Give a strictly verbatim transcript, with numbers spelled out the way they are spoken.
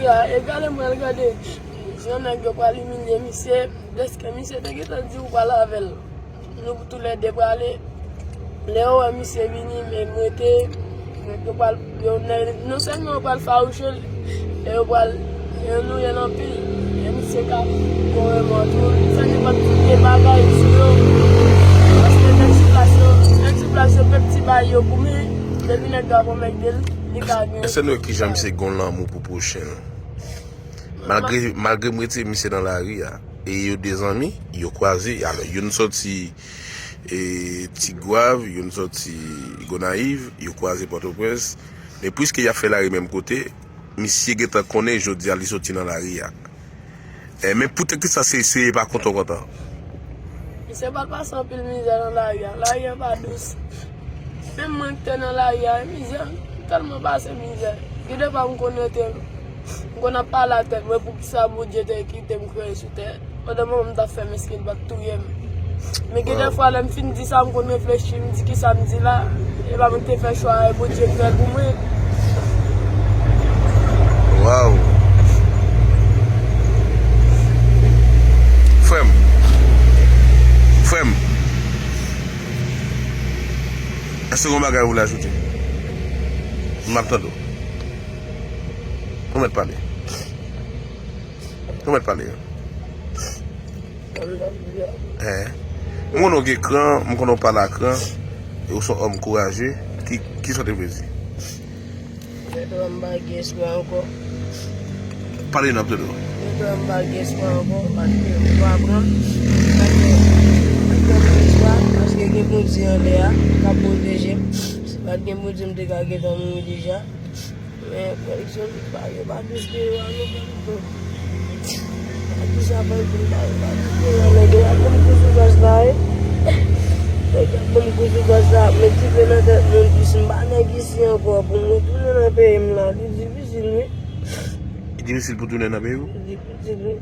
E gade mwen, gade jan nèg yo pral imilye misye, dèske misye te gentan di ou pral avè l. Nou toulède prale. Lè yo wè misye vini, men m rete, men yo pral, yo, non sèlman yo pral fawouche l, men yo pral, yo nouye l anpil. E misye ka gon remò tou. Sa depann tout de bagay sou yo. Paske nèg sou plas yo, nèg sou plas yo, pèp ti bay yo goumen. Depi nèg la konvèk de l, li ka gen. Èske nou wè kijan misye gon lanmou pou pwochen l? Malgre, malgre m retire misye nan lari a, e yo de zanmi, yo kwaze, alò, youn sòti, e, Tigwav, youn sòti Gonayiv, yo kwaze Pòtoprens. Men piske y ap fè lari menm kote, misye gentan konnen jodi a li soti nan lari a. E, men poutèt ki sa se, se pa kontan kontan. Misye pral pase anpil mizè nan lari a. Lari a pa dous. Menm mwen ki te nan lari a, mizè, m tèlman pase mizè. Gen de fwa m konn rete, m konn ap pale a tèt mwen, poukisa Bondye te kite m kreye sou tè. Pandan moman m t ap fè mesken, li pa t touye m. Men gen de fwa, lè m fin di sa, m konn reflechi, m di, kisa m di la? E pa mwen ki te fè chwa a, e Bondye ki fè l pou mwen. Waw. Frè m. Frè m. Èske gon bagay ou vle ajoute? M ap tande w. Ou mèt pale. Ou mèt pale. Eh. M konnen w gen kran, m konnen w pale a kran, e w se yon òm kouraje. Ki, kisa w te vle di? Mèt la, m pa gen espwa ankò. Pale nan pito. Mèt la, m pa gen espwa ankò, paske m pa pran. Paske m pa gen espwa, paske gen Bondye anlè a, k ap pwoteje m. Si pa t gen Bondye, m te ka gentan mouri deja. Men, koneksyon li pa, yo pa dous deyò a, nou menm tou. Sa ki sa fè pou m pa, yo pa dous deyò a, nèg yo ap ban m kou sou gaz la, wi. Nèg yo ap ban m kou sou gaz la, ap met dife nan tèt moun, plis m pa nèg isi ankò, pou m retounen nan peyi m la, li difisil, wi. Li difisil pou tounen nan peyi w? Li difisil, wi.